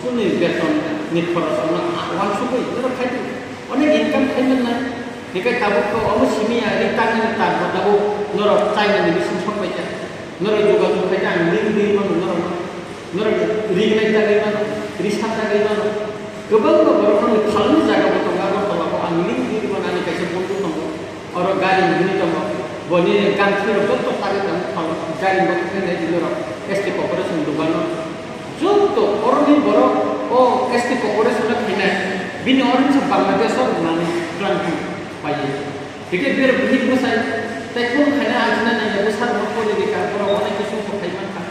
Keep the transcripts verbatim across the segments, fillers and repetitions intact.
Chini beton ni khorosrokno uansugwi norok khai di. Onek income khai mannai. Hinkhe tabuk khe omo simi ya, ri tangni tanbo tabuk norok China ni bising sok pai kha. Norok jogajog khai khe ang ring ri mano norokno. Norok ri gnai tagwi mano, ri sa tagwi mano. Kwbangma borok nokni phalni jaga bo tongo, Agartala o ang ring ri mano, ani kaisa bondhu tongo. Oro gari hwnwi tongo, boni ganthi rok joto tagwi tongwi phalno gari bo thangwi nai di norok S T corporation dukano. Joto oroni borok o S T corporation no khainai, bini oroni se Bangladesh o rwnani plan khe paiwi. Hikhe bero bihik bwsai tei phone khaina ajina nangya bwsa rokno pori rikha, borok onek kisu kok khai mankha.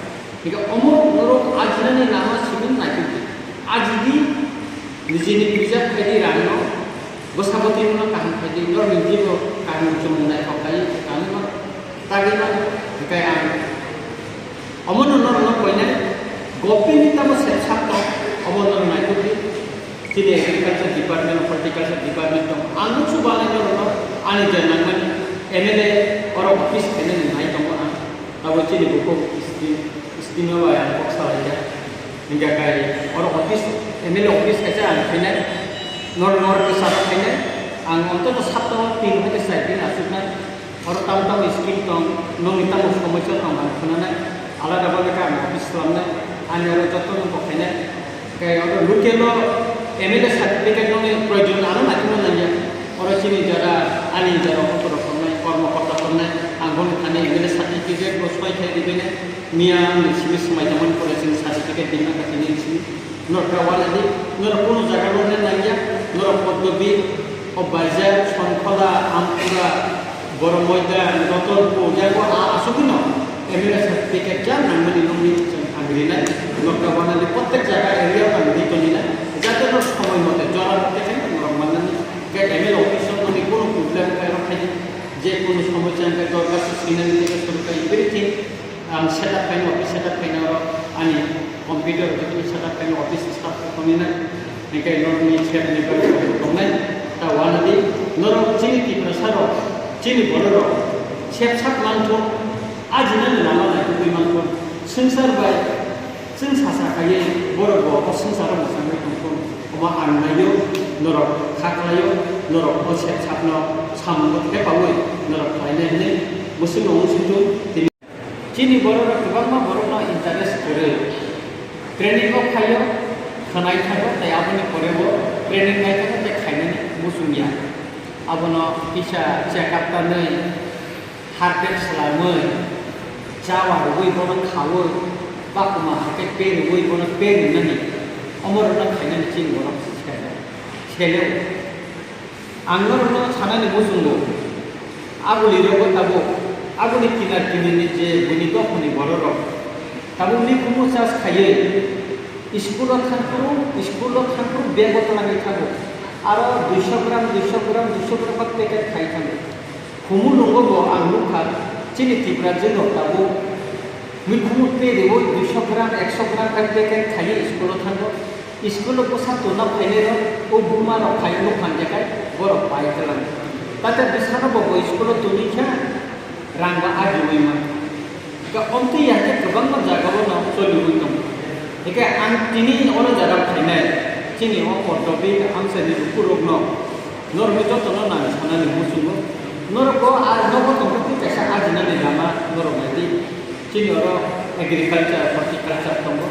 Hingke omo norok ajinani lama simi naitugdi. Ajidi, nijini preserve khaidi rangno, bwsabo twibono kaham khaidi, norok nijibo kaham chumung naithok khai, kaham ma, tagwi ma, hingke ang omono norokno koinai, government ni tamo sep sak tong, omo norok naitugdi. Chini agriculture department, horticulture department tong, ang no chubanai norokno ani je nangmani M L A oro office khainani nai tongo ang. Abo chini bukhuk scheme, scheme o bai ang kok salaikha. Hingkha khe oro office, M L A office kaisa ang khainai, nor, nor kisa rok khainai. Ang ontoto saptaho tin hai khe char din achuknai. Oro tamo tamo scheme tong, nongni tamo somosya tong ang khwnanai. Alada bagwi khe ang office khwlamnai. Ani oro joto no kok khainai. Khe oro local o M L A certificate nokni proyojon ano naithokna nangya. Oro chini jara, ani jara, kotor rok tongnai, kormo korta tongnai, ang bono thani M L A certificate bo soi khai ribinai, miya ani simi swmai tongmani pore chini certificate dimna kha tini simi. Norok kha wanadi, norok kunu jaga rok nangya, norok Poddobi, o Bajar, Sonkhola, Amkura, Borok moida, Rotonpur, yago a asugino M L A certificate kya nangmani nokni chwng agrinai. Nokta wanani protek jaga area o nang di tonina. Jate no somoi mote, jora mote khe norok mannani. Khe M L A office o nokni kono problem khe rok khai di. Je kono somosya khe dorkar se sinani theke suru khai everything. Ang setup khaino office setup khaino oro ani computer office setup khaino office staff khainina. Hingke norokni sep ni bagwi tongnai ta wanadi norok chini Tiprasa rok chini borok rok sep sak mantho ajinani lama naitugwi mantho swngchar bai chwng sasa khaiwi borok bo o swngcharo mwchangwi tongkhu omo ang naio norok kha khlaio norok o sep sakno samungo thepaui norok khlainai hwnwi bwswk no wng sitwng tini. Chini borok rok kwbangma borok no interest kwrwi. Training o phaio, khwnai thango, tei aboni pore bo training nai thango, tei khainani muchung ya. Abono kisa check up tanwi, heart rate swlamwi, chawa rwui bono khaui, bakuma hakhe pe rwui bono pe rwnani. Omo rwna khainani chini borok se. Sele. Ang norokno sanani muchungo, aboni rogo tabuk, aboni kinar kinirni je buini dophani bororok tabuk mikhumu chas khaiwi, iskulo thangphuru, iskulo thangphuru bego twlangwi thango. Aro duiso gram, duiso gram, duiso gram ba packet khai thango. Khumulwngo bo ang nukha, chini Tiprajwk rok tabuk mikhumu periwi duiso gram, ekso gram khai packet khaiwi iskulo thango. Iskulo bwsa tuna phainairok o buma rok phai nuk phan jekai borok pai twlang. Tata bwsano bo bo iskulo tuni kha rang ba ajiwi man. Ka omtwi ya khe kwbangma jagao no choliwi tongo. Hikhe ang tini oro jaga phainai chini o Poddobi amchaini lukurokno norokno jotono nang sanani muchungo. Norok bo a nogo tongkha twi kaisa ajinani lama norok nai di. Chini oro agriculture, horticulture tongo.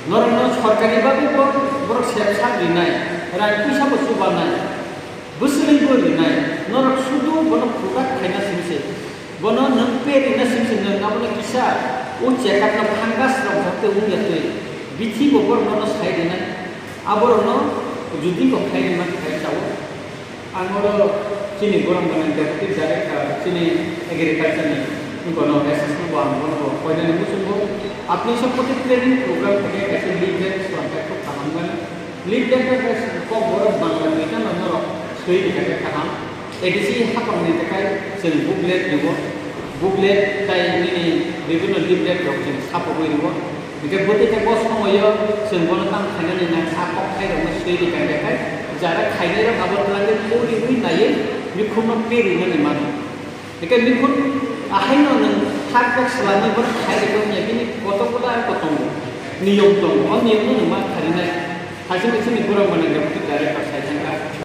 Norokno sorkari bagwi bo borok sep sak rinai, rang puisa bo chubanai, bwswlwi bo rinai, norok sudu bono product khaina simi se, bono nwng pe rina simi se, nwng abono kisa o check up no fungus rok jate wngya twi, bithi bo borok nono sai rinai, aborokno judi bo khai rima khai chao. Ang oro chini borok mane deputy director chini agriculture ni bono S S no bo ang bono bo koinani muchungo apni sokpoti planning program theke kaisa leaflet swrang khe khub kaham mani. Leaflet no khe kok borok Bangla ni tamo norok swi rikha khe kaham. A D C hapang ni takhai chwng booklet ribo. Booklet tai nini bibhinno leaflet rok chwng sapogwi ribo. Hingke bwtwi khe bo somoyo chwng bono tamo khainani nang a kok khairokno swi rikha khe khai, jara khainairok abo twlangwi poriwi naiwi mikhumno perinani mano. Hingke mikhum ahaino nwng hak bak swlamwi bono khai rikha wngya bini kotor kotor arokbo tongo. Niyom tongo, o niyomno nwng ma kharinai. Haising sini borok mwnang rok twi direct kok sai thangkha.